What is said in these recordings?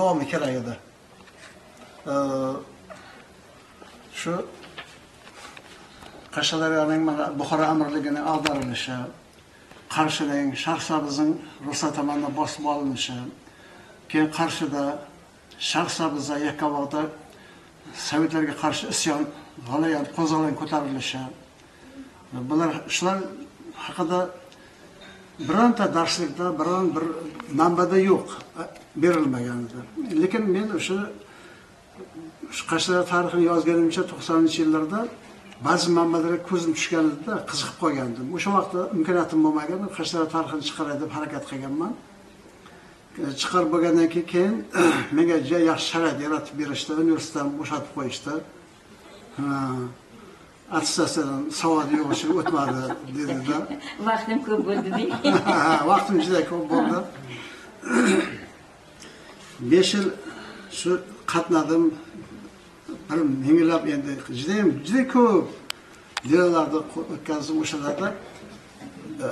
Davomi kerak edi. Shu Qashqadaryoning mana Buxoro amirligining ag'darilishi, Qarshining, Shahsabizning Ruslar tomonidan bosib olinishi, keyin Qarshida, Shahsabizda, Yakkabog'da sovetlarga qarshi isyon, g'alayon, qo'zg'olon ko'tarilishi. Bular, shular haqida bironta darslikda, biron bir manbada yo'q, berilmagan edi. Lekin men o'sha shu Qashqadaryo tarixini yozganimcha 90-yillarda ba'zi manbalarga ko'zim tushgan edi, qiziqib qolgandim. O'sha vaqtda imkoniyatim bo'lmagan, Qashqadaryo tarixini chiqaray deb harakat qilganman. Chiqarib bo'lgandan keyin menga juda yaxshi sharoit yaratib berishdi, universitetdan bo'shatib qo'yishdi. Attestatsiyadan savodi yo'q uchun o'tmadi dedi-da. Vaqtim ko'p bo'ldi deng. Ha, vaqtim juda ko'p bo'ldi. 5 yil shu qatnadim. Bir minglab, endi judayam juda ko'p delalarni o'tkazdim o'shalarda.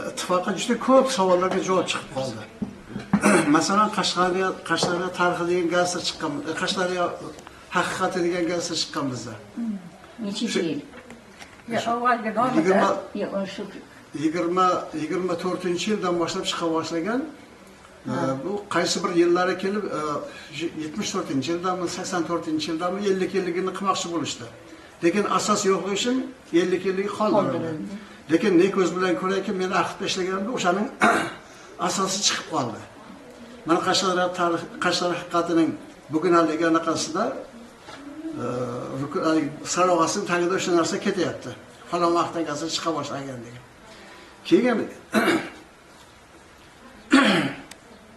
Ittifoqqa juda ko'p savollarga javob chiqib qoldi. Masalan, Qashqadaryo tarixi degan gazeta chiqqan, Qashqadaryo haqiqati degan gazeta chiqqan bizda. Nechinchi yil? Avvalgi nomida. Yo'q, shu 24-yildan boshlab chiqa boshlagan. Bu qaysi bir yillari kelib 74-yildami, 84-yildami 50 yilligini qilmoqchi bo'lishdi. Lekin asos yo'qligi uchun 50 yilligi qoldirildi. Lekin ne ko'z bilan ko'rayki, men arxivda ishlaganimda o'shaning asosi chiqib qoldi. Mana Qashqadaryo tarix, Qashqadaryo haqiqatining bugun haligi anaqasida sarog'asining tagida o'sha narsa ketyapti. Falon vaqtdan gazeta chiqa boshlagan degan. Keyin